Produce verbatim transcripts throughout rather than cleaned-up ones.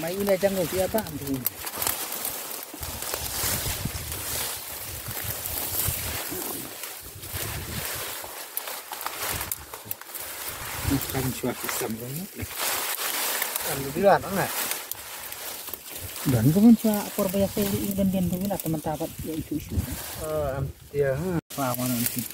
Mai ina jang ko siapa tu. Kan shuwa kisam ko. Kan lebih lah, kan? Dan ko pun shuwa apor biasa ini dan dia tu lah teman tabat ya itu isu. Eh, am dia. Apa mana itu?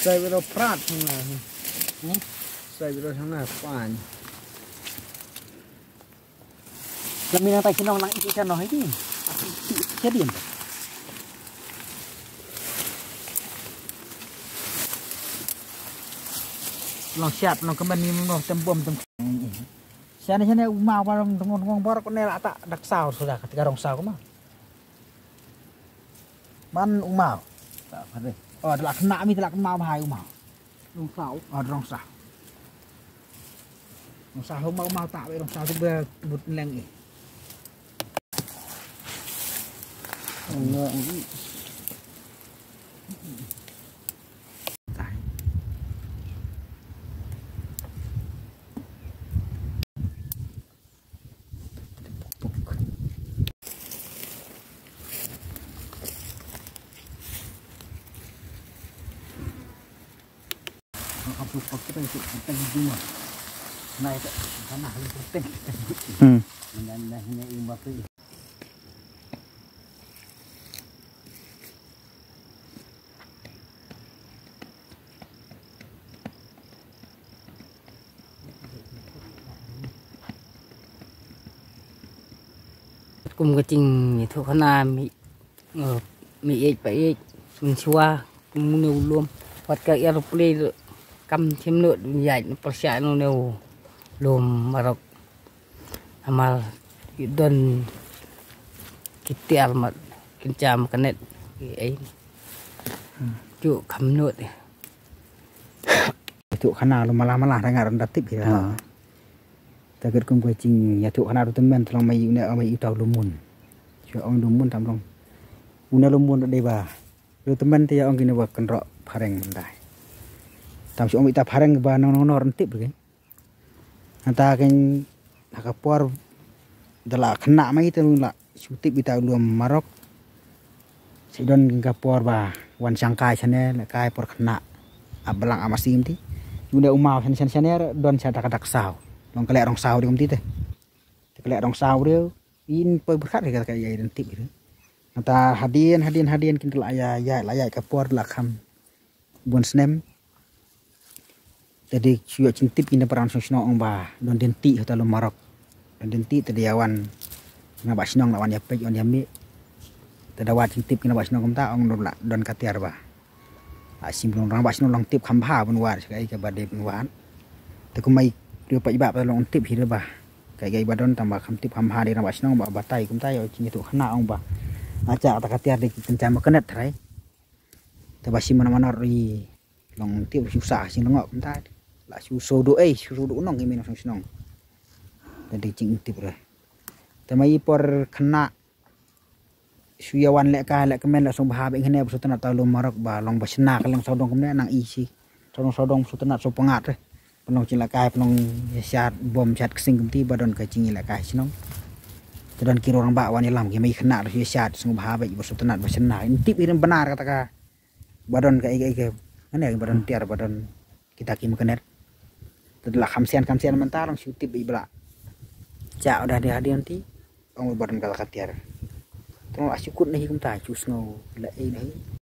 Sai biro prat hang na. Hmm? Sai biro hang na pan. Lam minang tai shnong lang isi shnong hai di. Isi din. Long siap long kemen ni long tem bom tem. Shane shane u maw ba rong tengong tengong ba rong ne la ta dak saw suda ka tiga rong saw ko ma. Man u maw. Oh, da la kena mi da la kena ma hai u maw. Rong saw. Oh, rong saw. Rong saw u maw u maw ta be rong saw tu be but leng eh. Hmm. Kum ka jingïathuhkhana mi, eh, mi ïeit pa ïeit, mynshuwa, kum une u lum. Wat ka aeroplane kam shim nud ïaid na pyrshah une u lum Marok. Namar ki don ki tiar mat kin jam kanet ki ei. Ju kham nud. Ïathuhkhana lum mala mala, ra nga ran da tip hi. Ha. Ta kit kum ka jingïathuhkhana ruh tymmen, tang long ma ïa une ma ïa uta u lum mun. Shu ong lum mun tam long. Une lum mun da dei ba ruh tymmen te ïa ong kine ba kynroh phareng mynta. Tam shu ong ita phareng ba nong nong nor tip ke. Nangta kin ha ka por da la khynnah mai te la shu tip ita u lum Marok. Sa don ka por ba wan shang kai shane, la kai por khynnah. Ap balang ap masi kumti. Une u maw shane shane shane don sha dak dak saw. Long ka leh rong saw de kumti te. Te ka leh rong saw de. In poi berkat ka ka ïa identik gitu. Nangta hadien hadien hadien kin la ïa ïa la ïa ka por la kham bun snem. Te dei shu ïoh jingtip ïa na para shnong shnong ong ba don dynti ha uta lum Marok. Don dynti te dei ïa wan na ba shnong la wan ïa peit wan ïa mih. Te da wad jingtip ïa na ba shnong kumta ong don la don ka tiar ba. A sim long rang ba shnong long tip kham bha ban wad sha kaei kaba dei ban wad. Te kumai riewpaidbah pat long tip hi de ba. Kaei kaei ba don tang ba kham tip kham bha dei rang ba shnong ba batai kumta ïoh jingïathuhkhana ong ba. Acha kata ka tiar dei ki kynja magnet trai. Te ba shim mana mana ri long tip shu sa sing lengok kumta. La shu sodo ei shu sodo nong ki min shnong shnong. Te dei jingtip re. Te mai por khynnah shu ïa wan leh kai leh kmen leh sngewbha bad ngi ne ba shu tnat ta lum Marok ba long ba shna ka long sawdong kumne nang i shi. Sawdong sawdong shu tnat shu pyngat eh. Pynlong jingïalehkai pynlong ïa shad bom shad ksing kumti ba don ka jingïalehkai shnong. Te don ki rong rangbah wan ïalam ki mei khynnah shu ïa shad sngewbha bad ba shu tnat ba shna. Ngi tip i rim bnar kata ka ba don ka ei ka ei ka. Ngane ba don tiar ba don kita ki makanet. Te la kham sian kham sian mynta long shu tip i bla. Cha udah dia dia nanti. Ong ba don ka la ka tiar. Tang la shu kut na hi kumta, shu sngew la ei na hi.